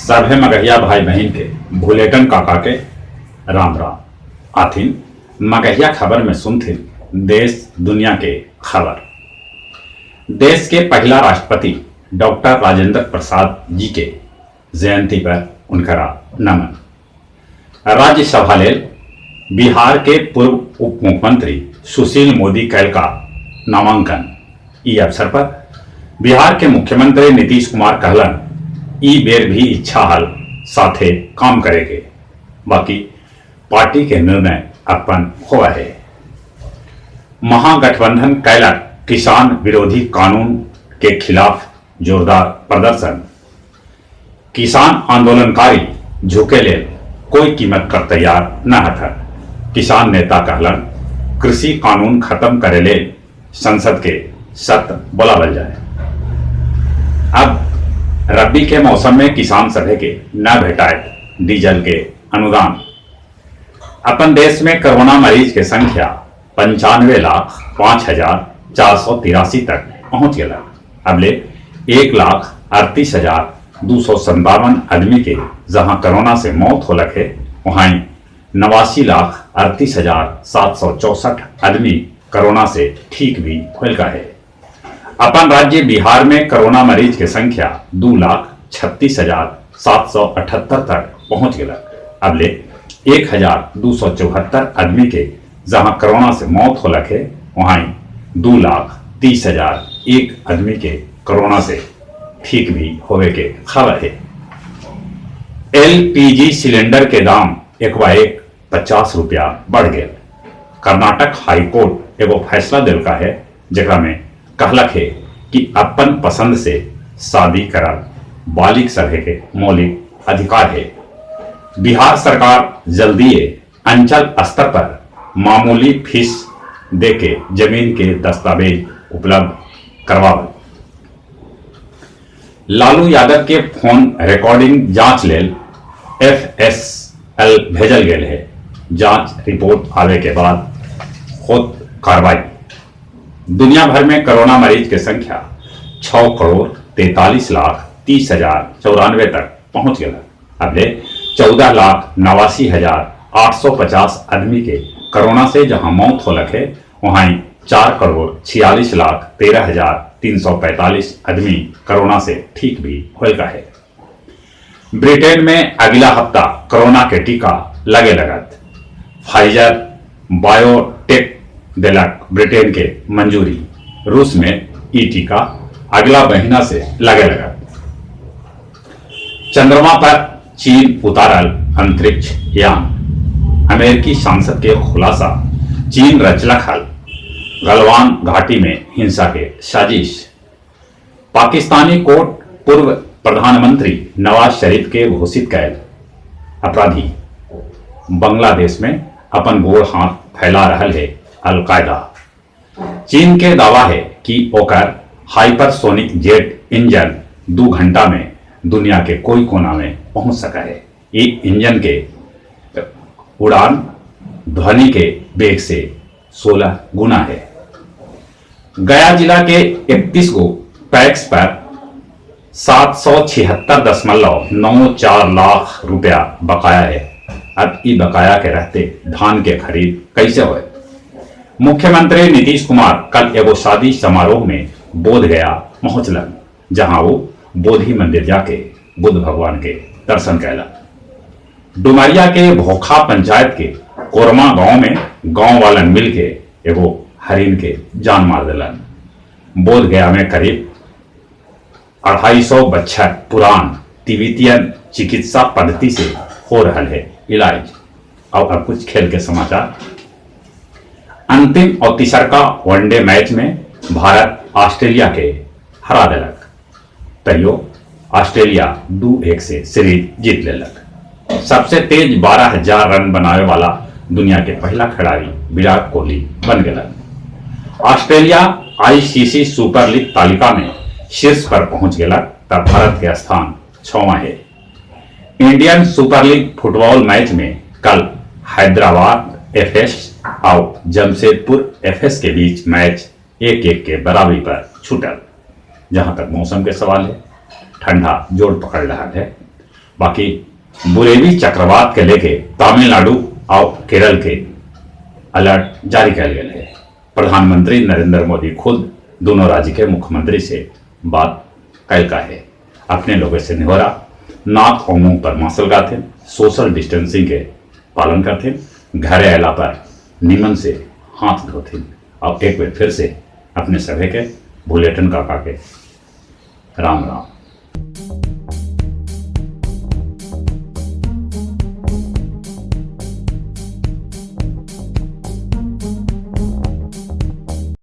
सभे मगहिया भाई बहिन के भुलेटन काका के राम राम। आथिन मगहिया खबर में सुनथिन देश दुनिया के खबर। देश के पहला राष्ट्रपति डॉक्टर राजेंद्र प्रसाद जी के जयंती पर उनकरा नमन। राज्यसभा लेल बिहार के पूर्व उप मुख्यमंत्री सुशील मोदी कैलका नामांकन। ई अवसर पर बिहार के मुख्यमंत्री नीतीश कुमार कहलन, ई बेर भी इच्छा हल साथे काम करे के, बाकी पार्टी के निर्णय अप्पन होवऽ हे। महागठबंधन कैलक किसान विरोधी कानून के खिलाफ जोरदार प्रदर्शन। किसान आंदोलनकारी झुके लेल कोय कीमत पर तैयार न हथन। किसान नेता कहलन, कृषि कानून खत्म करे लेल संसद के सत्र बोलावल जाए। अब रबी के मौसम में किसान सभे के न भेटाएत डीजल के अनुदान। अपन देश में कोरोना मरीज के संख्या 95,05,483 तक पहुंच गेलक। अबले 1,38,257 आदमी के जहां कोरोना से मौत होलक हे, वहां 89,38,764 आदमी कोरोना से ठीक भी होलका हे। अपन राज्य बिहार में कोरोना मरीज के संख्या 2,36,778 तक पहुंच गेलक। अबले 1,274 आदमी के जहां कोरोना से मौत होलक हे, वहां 2,30,001 आदमी के कोरोना से ठीक भी होवे के खबर है। एलपीजी सिलेंडर के दाम एकबाएक 50 रुपया बढ़ गए। कर्नाटक हाईकोर्ट एगो फैसला दिलका है, जेकरा में कहलक है कि अपन पसंद से शादी करल बालिग सभे के मौलिक अधिकार है। बिहार सरकार जल्दीए अंचल स्तर पर मामूली फीस देके जमीन के दस्तावेज उपलब्ध करवावल। लालू यादव के फोन रिकॉर्डिंग जांच लेल एफएसएल भेजल गेल है। जांच रिपोर्ट आवे के बाद होत कार्रवाई। दुनिया भर में कोरोना मरीज के संख्या 6,43,30,094 तक पहुंच गया। अबले 14,89,850 आदमी के कोरोना से जहां मौत होलक है, वहां 4,46,13,345 आदमी कोरोना से ठीक भी होलका है। ब्रिटेन में अगला हफ्ता कोरोना के टीका लगे लगत। फाइजर बायोटेक दिलक ब्रिटेन के मंजूरी। रूस में ई टीका अगला महीना से लगे लगत। चंद्रमा पर चीन उतारल अंतरिक्ष यान। अमेरिकी सांसद के खुलासा, चीन रचलक हल गलवान घाटी में हिंसा के साजिश। पाकिस्तानी कोर्ट पूर्व प्रधानमंत्री नवाज शरीफ के घोषित कैल अपराधी। बांग्लादेश में अपन गोड़ हाथ फैला रहल है अलकायदा। चीन के दावा है कि ओकर हाइपरसोनिक जेट इंजन 2 घंटा में दुनिया के कोई कोना में पहुंच सका है। ये इंजन के उड़ान ध्वनि के वेग से 16 गुना है। गया जिला के 31 गो पैक्स पर 776.94 लाख रुपया बकाया है। अब ई बकाया के रहते धान के खरीद कैसे होए? मुख्यमंत्री नीतीश कुमार कल एगो शादी समारोह में बोध गया पहुंचलन, जहां वो बोधि मंदिर जाके बुद्ध भगवान के दर्शन कैलन। डुमरिया के भोखा पंचायत के कोरमा गांव में गांव वालन मिल के एगो हरिन के जान मार दिलन। बोध गया में करीब 250 बच्छर पुरान तिब्बतियन चिकित्सा पद्धति से हो रहा है इलाज। और अब कुछ खेल के समाचार। अंतिम और तीसरका वनडे मैच में भारत ऑस्ट्रेलिया के हरा दिलक, तैयो ऑस्ट्रेलिया 2-1 से सीरीज जीत लेलक। सबसे तेज 12,000 रन बनावे वाला दुनिया के पहला खिलाड़ी विराट कोहली बन गए। ऑस्ट्रेलिया आईसीसी सुपर लीग तालिका में शीर्ष पर पहुंच गया, तब भारत के स्थान छवा है। Indian super league football match में कल हैदराबाद एफएस और जमशेदपुर एफएस के बीच मैच 1-1 के बराबरी पर छूटल। जहां तक मौसम के सवाल है, ठंडा जोर पकड़ रहा है। बाकी बुरेवी चक्रवात के लेके तमिलनाडु और केरल के अलर्ट जारी कयल गेल है। प्रधानमंत्री नरेंद्र मोदी खुद दोनों राज्य के मुख्यमंत्री से बात कैल का है। अपने लोगों से निहोरा, नाक और मुंह पर मास्क लगाते, सोशल डिस्टेंसिंग के पालन करते, घरे अला पर निमन से हाथ धोते और एक बार फिर से अपने सभे के भुलेटन काका के राम राम।